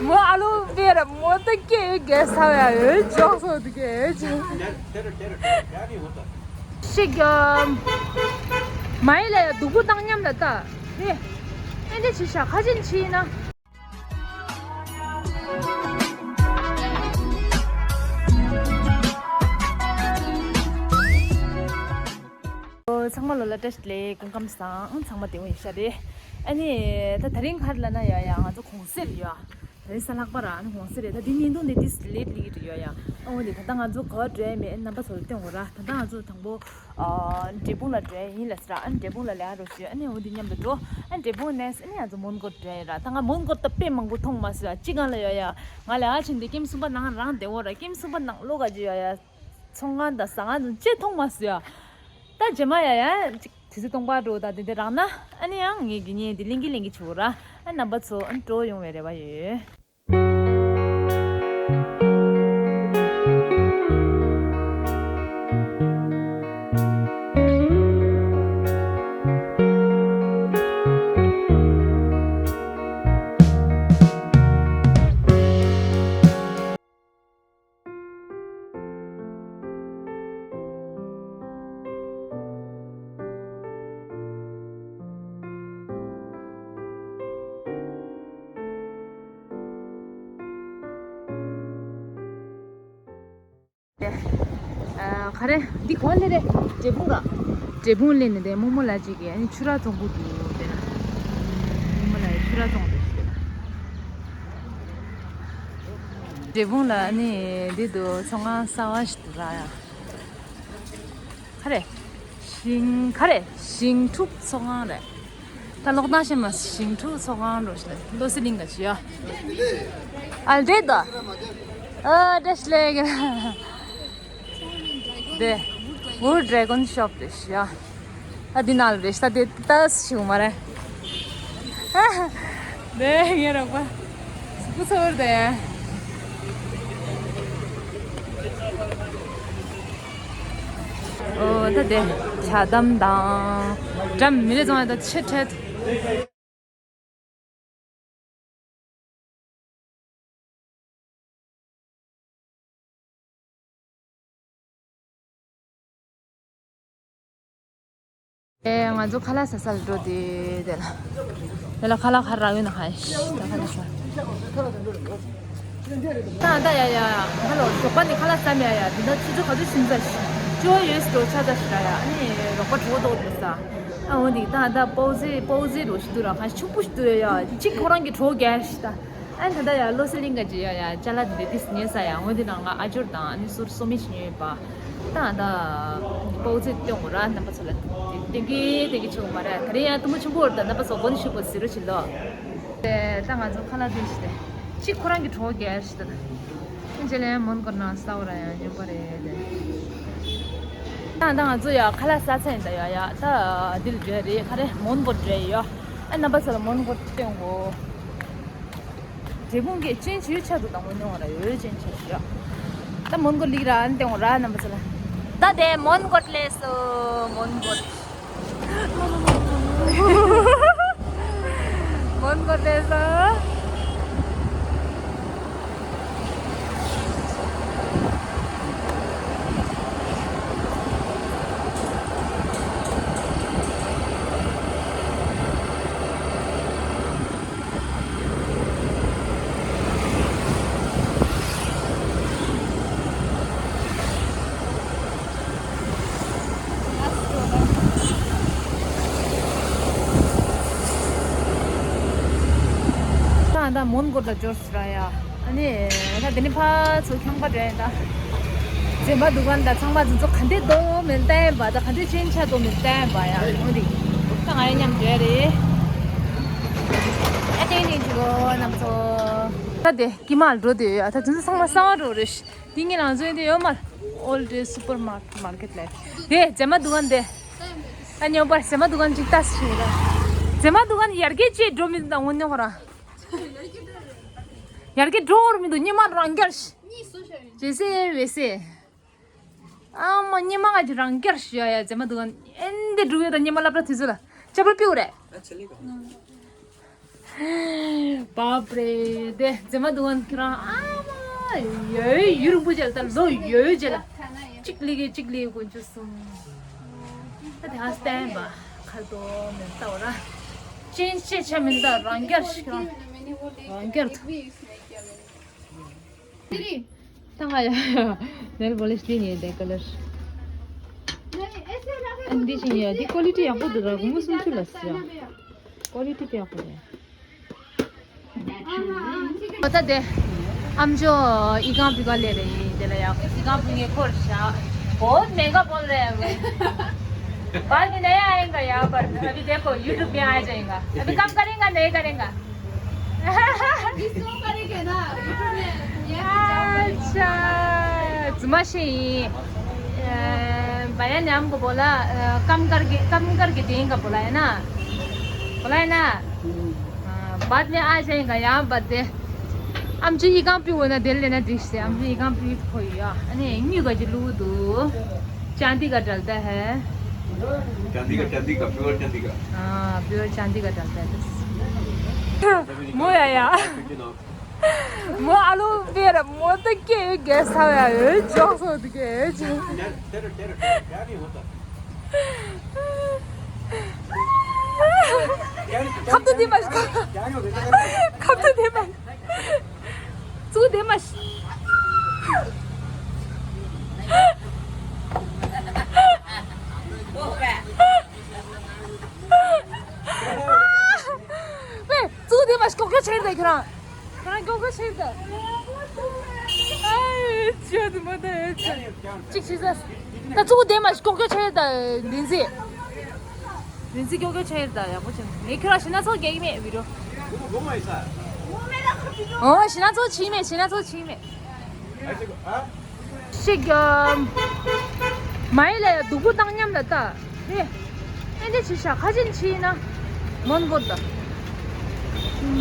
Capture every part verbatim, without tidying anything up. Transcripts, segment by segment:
མོ་ཨ་ལོ་བེ་ར་མོ་ཏ་ཀེ་གེ་ས་ཡ་ཡོད་ཅོག་སོ་ཏི་ཀེ་ཅོག་ཤིག་མ་ཡི་ལ་ཡ་སྡུག་པོ་བཏང་མཉམ་ལ་ཏ་རེ་ཨེ་འདྲ་ཅི་ཤ་ཁ་ཅན་ཅི་ཡིན་ན། ཚང་མ་ལོ་ལ་བཀྲ་ཤིས་བདེ་ལེགས། སྐུ་ཁམས་བཟང་། ཚང་མ་བདེ་པོ་ཡིན་ཤག་རེད། ཨ་ནི་ད་དེ་རིང་ག་རེ་ལབ་ན་ཡ་ཡ་ང་ཚོ་གུང་སེང་རེད་ཡ། དེ་རིང་གཟའ་ལྷག་པ་ར། ཨ་ནི་གུང་སེང་རེད། ད་འདི་བརྙན་ཐུང་འདི་ཏིས་ལེ་ཊི་ལི་ཀི་རེད་ཡ་ཡ། ཨ་འོ་འདི་ད་ལྟ་ང་ཚོ་ག་པར་འགྲོ་ཡ་མེད། རྣམ་པ་ཚོ་ལ་སྟོན་དགོས་ར། ད་ལྟ་ང་ཚོ་དང་པོ་ཨ་འབྲས་སྤུངས་ལ་འགྲོ་ཡ་ཡིན་ལབ་ཟེར་ར། ཨ་ནི་འབྲས་སྤུངས་ལ་ལས་ཀ་རོགས་ཞུས། ཨ་ནི་འོ་འདི་མཉམ་དུ་འགྲོ། ཨ་ནི་འབྲས་སྤུངས་ནས་ཨ་ནི་ང་ཚོ་མོན་གྷོ་འགྲོ་ཡ་ར། ད་ང་མོན་གྷོ་ད་དཔེ་མང་པོ་མཐོང་མ་སོང་ཡ། ཅི་གང་ལ་ཡ་ཡ། ང་ལས་ཀ་བྱེད་འདི་ཀེམ་སུམ་པ་ནང་རང་བདེ་བོ་ར། ཀེམ་སུམ་པ་ནང་ལོགས་ག་ཅི་ཡ་ཡ། ཚོང་ཁང་དང་ཟ་ཁང་དང་ཅི་མཐོང་མ་སོང་ཡ། ད་རྗེས་མ་ཡ་ཡ་ཅིག་དུས་ཚོད་སྟོང་པ་འགྲོ་ད་དེ་འདྲ་རག་ན་ཨ་ནི་ཡང་ངས་ཀྱི་ཉིན་དེ་གླེང་གི་གླེང་གི་བྱེད་དགོས་ར། ཨ་རྣམ་པ་ཚོ་ཨ་འགྲོ་ཡོང་བའི་རེ་བ་ཡོད། ཨ། ག་རེ། འདི་ག་པར་སླེབས་རེད། འབྲས་སྤུངས་ར། འབྲས་སྤུངས་སླེབས་ནས་དེ་རྨོ་མོ་ལགས་ཅིག་གིས་ཨ་ནི་ཕྱུ་ར་བཙོང་གི་འདུག་དེ་ན། རྨོ་མོ་ལགས་ཕྱུ་ར་བཙོང་གི་འདུག་དེ་ན། འབྲས་སྤུངས་ལ་ཨ་ནི་འདི་འདུག་ཚོང་ཁང་གསར་པ་ཞིག་འདུག་ར་ཡ། ག་རེ། ཞིང་ག་རེ། ཞིང་ཕྲུག་ཚོང་ཁང་རེད། ད་ཀློག་སྟངས་ཤེས་མ་སོང་། ཞིང་ཕྲུག་ཚོང་ཁང་འགྲོ་ཞིག་ལ་བློ་གསལ་གླིང་ག་ཅི་ཡ། ཨ་འདྲེ་ད། ཨ་འདྲེ་ཞིག་ལས་གི་དེ། Wood Dragon Shop རེད་ཤག་ཡ། ཨ་འདི་ནང་ལ་རེད་ཤག་དེ་ལྟ་ཞིག་མ་རེད། དེ་ངའི་རོགས་པ། སྐུ་ཚེ་འོར་དེ། ཨོ་ད་དེ་ཇ་དམ་དང་འགྲམ་མི་རེ་ཚང་ད་ཆེ་ཁྲེད། ཨེ། ང་ཚོ་ཁ་ལག་ཟ་ས་ལ་འགྲོ་དེ་དེ་ལ། དེ་ལ་ཁ་ལག་ག་རག་ཡོད་ན་ཧ་ཤི་ད་ཁ་ལག་ཟ། ད་ད་ཡ་ཡ་ཡ། ཧ་ལོ། ཞོགས་པ་ནི་ཁ་ལག་ཟ་མེད་ཡ་ཡ། དེ་ད་ཆུ་ཚོད་ག་ཚོད་ཕྱིན་ཚར་ཤི། ཅོ་ཡོད་སི་ཏོར་ཆ་ཚ་ཤི་ར་ཡ། ཨ་ནི་རོགས་པ་གྲོགས་ཏོག་དེ་ས། ཨ་འོ་དེ་ད་ད་པོ་ཟི་པོ་ཟི་རོ་ཤི་དུ་ར། ཁ་ཕྱུག་པོ་ཤི་དུ་ར་ཡ། གཅིག་ཁོ་རང་གི་གྲོགས་རྒྱལ་ཤི་ད། ཨ་ད་ད་ཡ་ལོ་སི་ལིང་ག་ཅི་ཡ་ཡ་ཅ་ལག་འདི་ཏིས་ཉོས་ས་ཡ། འོ་དེ་ནང་ང་ཨ་ཇོར་དང་ཨ་ནི་སོར་སོ་མི་ཞིག་ཉོས་པ། ད་ད་པོ་ཙི་སྟོན་དགོས་ར་རྣམ་པ་ཚོ་ལ། ཏེང་གི་ཏེང་གི་ཆུ་མ་ར་ད་རེ་ཡ་ཏུ་མོ་ཆུང་པོ་ར་ད་རྣམ་པ་ཚོ་མགོ་ནས་ཤུགས་པོ་ཟེར་རོ་ཞིག་ལོ། ད་ང་ཚོ་ཁ་ལག་དེ་ཞིག་ཏེ་ཅི་ཁོ་རང་གི་གྲོགས་རྒྱལ་ཞིག་ད་ད་ཅི་ལས་མོན་གོར་ན་ས་བ་ར་ཡ་ཉོ་པ་རེད། ད་ད་ང་ཚོ་ཡ་ཁ་ལག་ས་ཚན་ད་ཡ་ཡ་ད་དིལ་འདྲ་རེད། ཁ་རེ་མོན་གོར་འདྲ་ཡ། ཨ་རྣམ་པ་ཚོ་ལ་མོན་གོར་སྟོན་དགོས། འབྲས་སྤུངས་ཀྱི་ཅན་ཆུའི་ཆ་དུ་དང་པོ་ཉོ་བ་ར་ཡོད་ཅན་ཆུ་ཡ། ད་མོན་གོ་ལིག་ར་ཨན་ཏེ་འོ་ར་རྣམ་པ་ཚོ་ལ། ད་དེ་མོན་གོ་ལས་སོ་མོན་གོ། མོན་གོ་ལས་སོ། ད་ད་མོན་གྷོ་ལ་འབྱོར་སོང་ར་ཡ། ཨ་ནི་ད་དེ་ནི་ཕར་ཚུར་འཁྱམ་ག་འགྲོ་ཡིན་ད། རྫུན་མ་འདུག་ག་ད་ཚང་མ་འཛིན་ཚོ་ག་འདྲས་འདུག་མིན་བལྟ་ཡིན་པ། ད་ག་འདྲས་ཆེན་ཆ་འདུག་མིན་བལྟ་ཡིན་པ་ཡ། འོ་དེ་ད་ང་ཡི་མཉམ་འགྲོ་ཡ་རེད། ཨ་ཏེང་ཏེང་ཅི་གོ་རྣམ་ཚོ། ད་དེ་ཀི་མ་ལ་འགྲོ་དེ་ཡོད། ཨ་ད་འཛིན་ཚོ་ཚང་མ་གསང་བ་འགྲོ་རེད། དེ་ངའི་ལང་ཚོ་ཡིན་དེ་ཡོད་མ། All Day Supermarket Market ལ་དེ་རྫུན་མ་འདུག་ག་འདི། ཨ་ཉོ་པར་རྫུན་མ་འདུག་ག་ཅིག་ལྟ་ཞིག་ར། རྫུན་མ་འདུག་ག་ཡར་རྒྱས་ཅིག་འགྲོ་མི་འདུག་ད་འོ་ཉོ་ཁོ་ར། ཡར་རྒྱས་འགྲོ་བར་མི་འདུག་སྙེ་མ་རང་རྒྱལ་ཞིག་ཇེ་སེ་བེ་སེ། ཨ་མ་སྙེ་མ་ང་ཅི་རང་རྒྱལ་ཞིག་ཡ་ཡ་རྫུན་མ་འདུག་ག་ཨེ་འདི་འགྲུབ་ཡོད་ད་སྙེ་མ་སློབ་གྲྭ་དུས་ཚོད་ལ་ཅ་པར་པིའུ་རེད། བབ་རེད་དེ་མཛེས་མ་འདུག་ཨ་ཁྱེད་རང་། ཨ་མ་ཡོད་ཡུན་རིང་པོ་རྗེས་ལ། ད་ལོ་ཡོད་རྗེས་ལ་གཅིག་ལི་གི་གཅིག་ལི་དགུ་བཅུ་གསུམ། ད་དེ་ཧ་སྟན་པ་ཁ་དོ་མེད་ལྟ་བ་ར། ཅན་ཤེས་ཆ་མིན་ད་རང་རྒྱལ་ཞིག་རང་རང་རྒྱལ་དུ། ད་ང་ཡ་ནེལ་པོ་ལིཤ་དེ་ཉེ་དེ་ཀ་ལར། ཨ་འདི་ཞིག་ཡ་འདི་ཀོ་ལི་ཊི་ཡག་པོ་འདུག་ར། དགུང་ལོ་སུམ་ཅུ་ལ་ཟེར་ཡ། ཀོ་ལི་ཊི་དཔེ་ཡག་པོ་རེད། ཨོ་ད་དེ་ཨམ་ཅོག་ཨི་ཁང་བི་ག་ལེ་རེད། དེ་ལ་ཡག་ཨི་ཁང་བི་ངེ་འཁོར་བཞག बहुत महंगा बोल रहे हैं वो। बाद में नया आएगा यहाँ पर। अभी देखो YouTube में आ जाएगा। अभी कम करेगा, नहीं करेगा। अभी शो करेंगे ना, YouTube में। अच्छा, जुमा से ही। अ, बयान हमको बोला, अ, कम करके, कम करके देंगे बोला है ना, बोला है ना। हाँ, बाद में आ जाएगा यहाँ पर दे। हम जो ये काम पे होना दिल लेना दृश्य से, हम जो ये काम पे खोया। अने न्यू का जो लू दो, चांदी का डलता है। चांदी का, चांदी का, प्योर चांदी का। हाँ, प्योर चांदी का डलता है बस। मोया या। མོ་ཨ་ལོ་བེ་ར་མོ་ད་སྐད་རྒྱས་ས་ཡ་ཡོད་ཅོག་སོ་དུ་སྐད་ཅོག་ཁབ་ཏུ་དེ་མ་ཤི། ཁབ་ཏུ་དེ་མ་ཤི། ཙུ་དེ་མ་ཤི། ཙུ་དེ་མ་ཤི། ཀོག་ཀྱོག་ཆེར་དེ་ཁྱོད་རང་། ཁྱོད་རང་ཀོག་ཀྱོག་ཆེར་དེ། ཨའི་ཅོ་དེ་མ་དེ་ཅིག་ཤི་ས། ད་ཙུ་དེ་མ་ཤི། ཀོག་ཀྱོག་ཆེར་དེ་ལིན་ཙི། ལིན་ཙི་ཀོག་ཀྱོག་ཆེར་དེ་ཡག་པོ་ཆེ། ངས་ཁྱོད་རང་ཤི་ན་ཚོགས་རྒྱག་གི་མེད་བི་རོ། ཨོ་ཤི་ན་ཚོགས་ཆི་མེད། ཤི་ན་ཚོགས་ཆི་མེད། ཞིག་མ་ཡི་ལ་ཡ་སྡུག་པོ་བཏང་སྙམ་ལ་ལྟ། རེད། ཨེ་འདྲ་ཆི་ཤ་ཁ་ཅན་ཆི་ཡིན་ན། མོན་གོ་ད།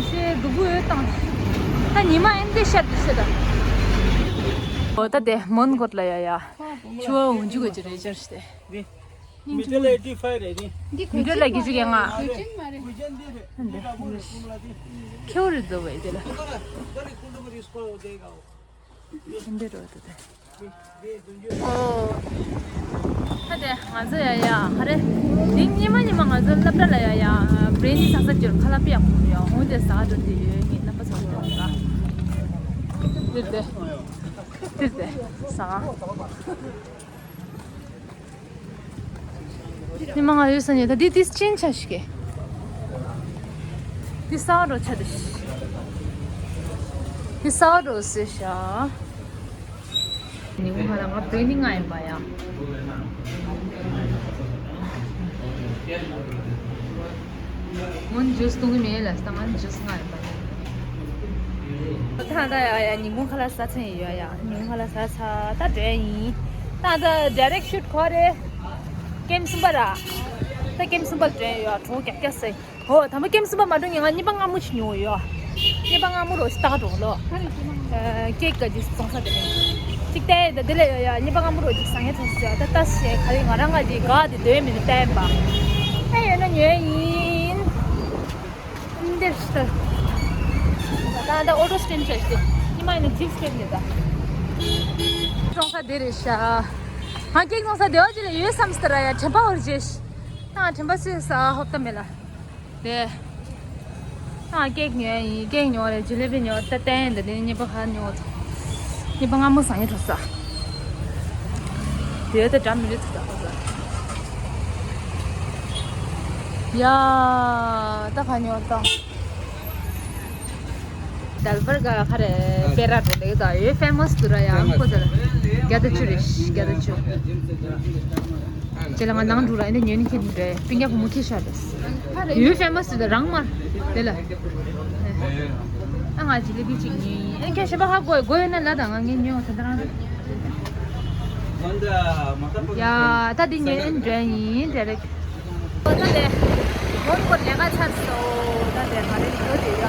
ཞེ་སྡུག་པོ་ཡོད་བཏང་། ད་ཉི་མ་ཨེ་འདྲ་ཤར་དུ་ཤེ་ད། འོ་ད་དེ་མོན་གོ་ལ་ཡ་ཡ། ཆུ་བ་འོང་འཇུག་གི་ཅི་རེད་ཅར་ཤི་དེ། མི་ཏི་ལ་ཨེ་ཊི་ཕའི་རེད་ནི། མི་ཏི་ལ་གི་ཅུ་གི་ང་། ཁེའུ་རེད་དོ་བས་དེ་ལ། འདི་རོ་དེ་དེ། ཨོ། ད་དེ་ང་ཚོ་ཡ་ཡ་ཧ་རེ། དེ་ཉི་མ་ཉི་མ་ང་ཚོ་སློབ་གྲྭ་ལ་ཡ་ཡ་བྲེ་ནི་ས་ས་ཅིར་ཁ་ལ་པི་ཡག་མོ་ཡ་འོང་དེ་ཟ་འགྲོ་དེ་ཡོད་ངེས་རྣམ་པ་ཚོ་འགྲོ་ང་། དེར་དེ། དེར་དེ། ཟ། ཉི་མ་ང་ཡོད་ས་ནས་ད་དེ་དེ་ཅན་ཆ་ཞིག་གེ། དེ་ས་འགྲོ་ཆ་དེ་ཤི། དེ་ས་འགྲོ་སེ་ཤ། ཉིན་གུང་ཁ་ལ་ང་བྲེ་ནི་ང་ཡིན་པ་ཡ། ངོ་ནི་ཇུས་བཏུང་གི་མེད་ལ་ད་ང་ནི་ཇུས་ང་ཡིན་པ་ཡ། ད་ད་ཡ་ཡ་ཉིན་གུང་ཁ་ལ་ས་ཚན་ཡོད་ཡ། ཉིན་གུང་ཁ་ལ་ས་ཚ་ད་བྲེ་ཡིན། ད་ད་ཌའི་རེག་ཤུཊ་ཁོ་རེ། ཀེམ་གསུམ་པ་ར། ད་ཀེམ་གསུམ་པ་བྲེ་ཡོད་གྲོགས་རྒྱབ་རྒྱབ་སེ། ཧོ། དང་པོ་ཀེམ་གསུམ་པ་མ་འགྲོ་ངས་ང་གཉིས་པ་སྔ་མོ་ཞིག་ཉོ་ཡོད། གཉིས་པ་སྔ་མོ་རོ་ཞིག་ཏག་འགྲོ་ལོ། ཀེག་ག་ཅིག་བཙོང་ས་དེ་ནས་ཅིག་བལྟས་ད་དེ་ལས་ཡོད་ཡ། གཉིས་པ་སྔ་མོ་རོ་ཅིག་བཟང་ངེ་ཐོག་ཟེར་ད་ལྟ་ཞེས་ག་རེ་ང་རང་ང་ཅིག་ག་དེ་འདོད་མི་འདུག་བལྟས་པ། ཨེ་ཡོད་ན་ཉོས་ཡིན། འདིར་ཞིག་ད་ད་ཨོ་ཏོ་སི་ཊེན་ཆ་ཞིག་གཉིས་མ་ཡིན་ན་ཇིབ་སི་ཊེན་ནས་ད། བཙོང་ས་དེ་རེད་ཤག་ང་ཀེག་བཙོང་ས་དེ་བ་ཅིག་ལ་ཡོད་བསམ་སྟེ་ར་ཡ་དྲན་པ་འོར་རྗེས་ཤི། ད་དྲན་པ་སུས་ས་ཧོབ་ཏ་མེད་ལ། དེ། ཨ་ཀེག་ཉོས་ཡིན། ཀེག་ཉོས་རེད། ཇི་ལེ་བི་ཉོས། ད་བསྟན་འདི་ནི་གཉིས་པ་ཧ་ཉོས། གཉིས་པ་སྔ་མོ་བཟང་ཡིན་འགྲོ་ས། དེ་ད་འདྲ་མི་རེད་ཚུ་ད་ཧོ་ས། ཡ། ད་ཧ་ཉོས་ད། དལ་བར་ག་ཁ་རེ་པེ་ར་འགྲོ་ལེ་ད་ཡོད་ཕེ་མོ་སི་དུ་ར་ཡ་ཁོ་ད་རྒྱ་ད་ཆུ་རེད་རྒྱ་ད་ཆུ། ཅེ་ལ་ང་ནང་འགྲོ་ར་ཨེ་འདྲ་ཉོས་ནི་ཁྱེད་འདྲ་པིང་ཡ་བུ་མོ་ཁྱེད་ཤར་རེད། ཡུལ་ཧྥེ་མ་སི་དེ་རང་མ། དེ་ལ། ཨ་ང་ཇི་ལེ་བི་གཅིག་ཉོས་ཡིན། ཨེ་ཁྱེད་གཞན་པ་ཧ་གོ་གོ་ཡོད་ན་ལ་དང་ང་ངས་ཉོས་དེ་འདྲ་རང་རེད། ཡ་ད་དེ་ཉོས་ཨེ་འདྲ་ཡིན་དེ་རེད། ད་དེ། མོན་གྷོ་ལས་ཀ་ཚར་སོང་། ད་དེ་མ་རེད་འགྲོ་དེ་ཡ།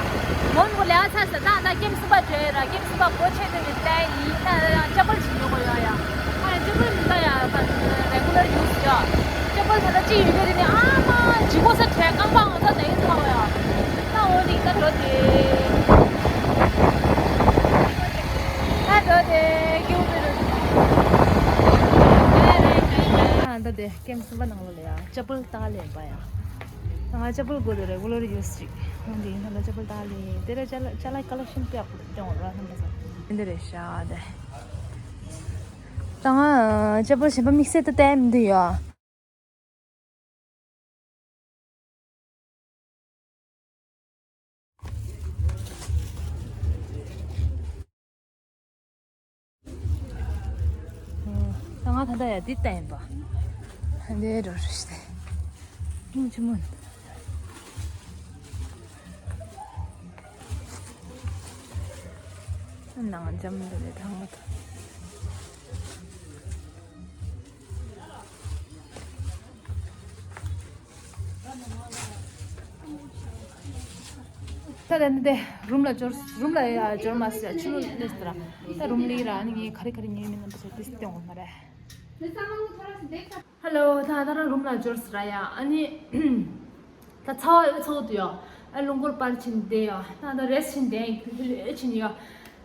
མོན་གྷོ་ལས་ཀ་ཚར་སོང་། ད་ད་ཀེམ་གསུམ་པ་བྲོས་ར་ཀེམ་གསུམ་པ་སྒོ་ཕྱེ་དེ་ནི་ལྟ་ཡིན། ད་ཅ་པལ་ཞིག་ཉོ་དགོས་ཡོད་ཡ། ཨ་ཅ་པལ་མི་འདྲ་ཡ་ད་རེ་གུ་ལར་ཡུ་སི་ཡ། ཅ་པལ་ད་ལྟ་ཅི་ཡོད་རེད་ནི་ཨ་མ་ཇི་གོ་ས་བྲལ་རྐང་པ་ང་ཚ་ད་ཡིན་ཐོག་ཡ། ད་འོ་ནི་ད་འགྲོ་དེ། དེ་ཀེམ་གསུམ་པ་ནང་ལོགས་ལ་ཡ་ཅ་པུལ་ཏག་ལེན་པ་ཡ། ད་ང་ཅ་པུལ་དགོས་དུས་རེ་གུ་ལར་ཡུ་སི་ཅིག་ཡོང་དེ་ཡིན་ན་ཅ་པུལ་ཏག་ལེན་དེ་རེ་ཅ་ལ་ཅ་ལག་ཀ་ལེག་ཤན་དཔེ་ཡག་པོ་སྟོན་འོང་ར་ཧམ་པ་ས་དེ་འདི་རེད་ཤག་དེ། ད་ང་ཅ་པུལ་གཞན་པ་དམིགས་བསལ་དུ་བལྟས་མི་འདུག་ཡ། ད་ང་ད་ལྟ་ཡ་འདི་བལྟས་ཡིན་པ། འདི་འགྲོ་རེད་ཤག་དེ། ཨུ་ཆི་མོན། ནང་འཇམ་འདི་ནས་ཐང་མ་ཐང་། ད་ད་འདི་རུམ་ལ་འབྱོར། རུམ་ལ་ཡ་འབྱོར་མ་སོང་ཡ། ཕྱི་ལོགས་སླེབས་སོང་ར། ད་རུམ་ལ་ཡིན་ར། ཨ་ནི་ངས་ག་རེ་ག་རེ་ཉོས་མིན་ན་ད་ཚོ་ཏིས་སྟོན་འོང་མ་རེད། ཧ་ལོ། ད་ད་རང་རུམ་ལ་འབྱོར་སོང་ར་ཡ། ཨ་ནི་ད་ཚ་བ་ཚ་བོ་དུ་ཡ། ཨ་རླུང་འཁོར་པར་ཕྱིན་བསྡད་ཡ། ད་ད་རེས་ཕྱིན་བསྡད་ཡ་ཕྱིན་ཡ།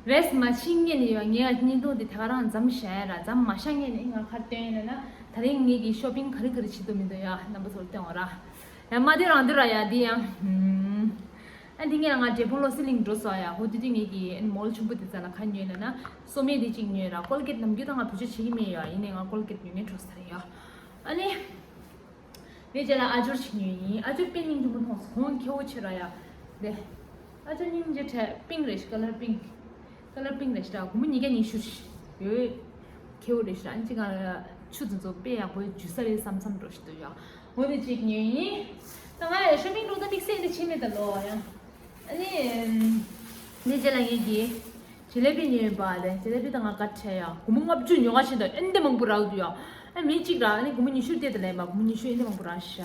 རེས་མ་ཕྱིན་ངེས་ནས་ཡ། ངས་ཡ་བརྙན་ཐུང་དེ་ད་ག་རང་མཚམས་བཞག་ཡ་ར། མཚམས་མ་བཞག་ངེས་ནས་ང་ག་རེ་སྟོན་ཡིན་ན། ད་རིང་ངེད་ཀྱིས་ཤོ་པིང་ག་རེ་ག་རེ་བྱེད་འདུག་མི་འདུག་ཡ་རྣམ་པ་ཚོར་སྟོན་འོང་ར། ཡ་མ་དེ་རང་དེ་ར་ཡ་དེ་ཡང་། ཨ་འདི་ངས་ང་འབྲས་སྤུངས་བློ་གསལ་གླིང་འགྲོ་སོང་ཡ། ཧོ་དེ་དུས་ངེད་ཀྱིས་ཨ་ནི་མོལ་ཆེན་པོ་དེ་རྩ་ལ་ག་ཉོས་ལབ་ན་སོ་མེ་དེ་གཅིག་ཉོས་ར། ཀོལ་གེད་ནམ་རྒྱུན་ད་ང་བེད་སྤྱོད་བྱེད་ཀྱི་མེད་ཡ། ཡིན་ནའི་ང་ཀོལ་གེད་ཉོས་ནས་འགྲོ་ས་རེད་ཡ། ཨ་ནི། དེ་རྗེས་ལ་ཨ་ཇོར་ཞིག་ཉོས་ཡིན། ཨ་ཇོར་དཔེ་སྙིང་རྗེ་མོ་མཐོང་སོང་། ཁོང་ཁེ་བོ་ཆེ་ར་ཡ། དེ། ཨ་ཇོར་སྙིང་རྗེ་ཁྲ་པིང་རེད་ཤག་ཀ་ལར་པིང་། ཀ་ལར་པིང་རེད་ཤག་དགུང་མོ་ཉིས་བརྒྱ་ཉི་ཤུ་ཡོད། ཁེ་བོ་རེད་ཤག་ཨ་ནི་ཅི་ག་ཆུ་དེ་ཚོ་དཔེ་ཡག་པོ་འཇུ་ས་རེད་བསམ་བསམ་འགྲོ་ཞིག་འདུག་ཡ། འོ་དེ་གཅིག་ཉོས་ཡིན། ད་ང་ཡ་ཤོ་པིང་འགྲོ་ད་དམིགས་བསལ་དེ་བྱེད་མེད་ད་ལོ་ཡ། ཨ་ནི། དེ་རྗེས་ལ་ངེད་ཀྱིས། ཇི་ལེ་པི་ཉོས་པ་ལས། ཇི་ལེ་པི་ད་ང་དཀའ་ཁྲལ་ཡ། སྒོར་མོ་ལྔ་བཅུ་ཉོ་ག་ཕྱིན་ད་ཨེ་འདི་མང་པོ་རག་འདུག་ཡ། ཨ་མི་གཅིག་ར་ཨ་ནི་སྒོར་མོ་ཉི་ཤུ་སྟེར་ད་ལས་མ། སྒོར་མོ་ཉི་ཤུ་ཨེ་འདི་མང་པོ་རག་ཤག་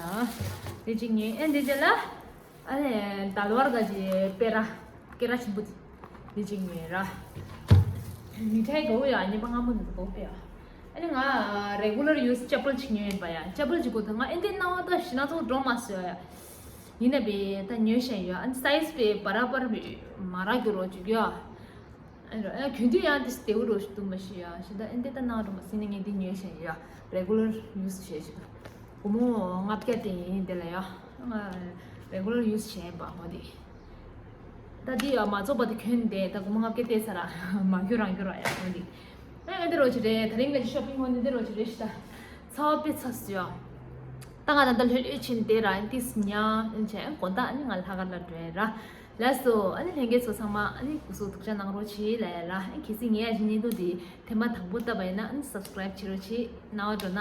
དེ་གཅིག་ཉོས། ཨ་དེ་རྗེས་ལ་ཨ་ནི་ད་ལོར་ག་ཅི་སྤེ་ར་སྐེ་ར་ཆེན་པོ་དེ་གཅིག་ཉོས་ར། མི་ཁྲལ་དགའ་བོ་ཡ། ཉིན་པ་སྔ་མོ་ནས་དགའ་བོ་སྤེ་ཡ། ཨ་ནི་ང་རེ་གུ་ལར་ཡུ་སི་ཅ་པལ་ཅིག་ཉོས་ཡིན་པ་ཡ། ཅ་པལ་ཅིག་གོ་ད་ང་ཨེ་འདི་སྣང་བ་ད་ཞི་ན་ཚོ་འགྲོ་མ་སོང་ཡ། ཡིན་ན་བས་ད་ཉོས་ཤེས་ཡོད། ཨ་ནི་སའི་ཛི་བས་བ་ར་བར་བས་མ་རག་གི་རོ་ཅིག་ཡ། ཨ་རོ་ཨ་གྱོན་དུས་ཡང་དེ་སྟེའུ་རོ་ཞིག་འདུག་མ་ཤི་ཡ། ཞི་ད་ཨེ་འདི་ད་སྣང་འགྲོ་མ་སི་ནི་ངས་འདི་ཉོས་ཤེས་ཡོད། རེ་གུ་ལར་ཡུ་སི་བྱས་ཤིག་སྒོར་མོ་ལྔ་བརྒྱ་སྟེར་ཡིན་དེ་ལ་ཡ། ང་རེ་གུ་ལར་ཡུ་སི་བྱས་པ་འོ་དེ། ད་འདི་ཡ་མ་རྫོགས་པ་དེ་གྱོན་བསྡད། ད་སྒོར་མོ་ལྔ་བརྒྱ་སྟེར་ཚར་ར་མ་གྱོན་རང་གྱོན་ར་ཡ་འོ་འདི། ཨ་འདི་རོ་ཅི་རེད། ད་རིང་ལ་ཤོ་པིང་འོ་འདི་འདི་རོ་ཅི་རེད་ཤི་ད། ཚ་བ་དཔེ་ཚ་སུ་ཡ། ད་ང་ད་ལྟ་ལྷོད་ལྷོད་ཕྱིན་བསྡད་ར། ཨ་ནི་ཏིས་ཉ་ཨ་ནི་བྱས་ཨ་ནི་དགོང་དག་ཨ་ནི་ང་ལྷག་དཀར་ལ་འགྲོ་ཡ་ར། ལགས་སོ། ཨ་ནི་ལྷན་རྒྱས་ཚོ་ཚང་མ་ཨ་ནི་སྐུ་གཟུགས་ཐུགས་ཅག་གནང་རོགས་བྱེད་ལབ་ཡ་ར། ཨ་ནི་གལ་སྲིད་ངའི་ཨ་ཅེ་བརྙན་ཐུང་འདི་ཐེངས་མ་དང་པོ་བལྟས་པ་ཡིན་ན་ཨ་ནི་སབ་སི་ཀ་རབ་བྱེད་རོགས་བྱེད། གནང་བ་འགྲོ་ན།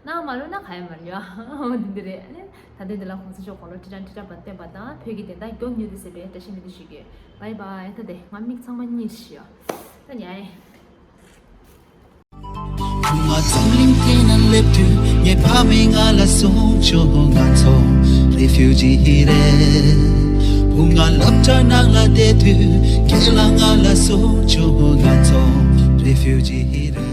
གནང་མ་རུང་ན་ག་ཡ་མ་རུང་ཡ། འོ་འདི་འདི་རེད། ཨ་ནི་ད་ལྟ་འདི་ལ་གོང་ས་མཆོག་དགུང་ལོ་ཁྲི་ཕྲག་ཁྲི་ཕྲག་བར་བརྟན་པ་དང་བོད་ཀྱི་བདེན་མཐའ་མགྱོགས་མྱུར་དུ་གསལ་བའི་བཀྲ་ཤིས་སྨོན་འདུན་ཞུ་གི། བྷའི་བྷའི། ད་དེ་ང་མིག་ཚང་མ་གཉིད་ཤི་ཡ། ད་ཉལ་ཡིན། ང་འཛམ་གླིང་སྟེང་ན་སླེབས་དུས་ངའི་ཕ་མས་ང་ལ་གསུངས་བྱུང་། ང་ཚོ་རེ་ཕུ་ཇི་རེད། བུ་ང་སློབ་གྲྭ་ནང་ལ་བསྡད་དུས་རྒན་ལགས་ང་ལ་གསུངས་བྱུང་། ང་ཚོ་རེ་ཕུ་ཇི་རེད།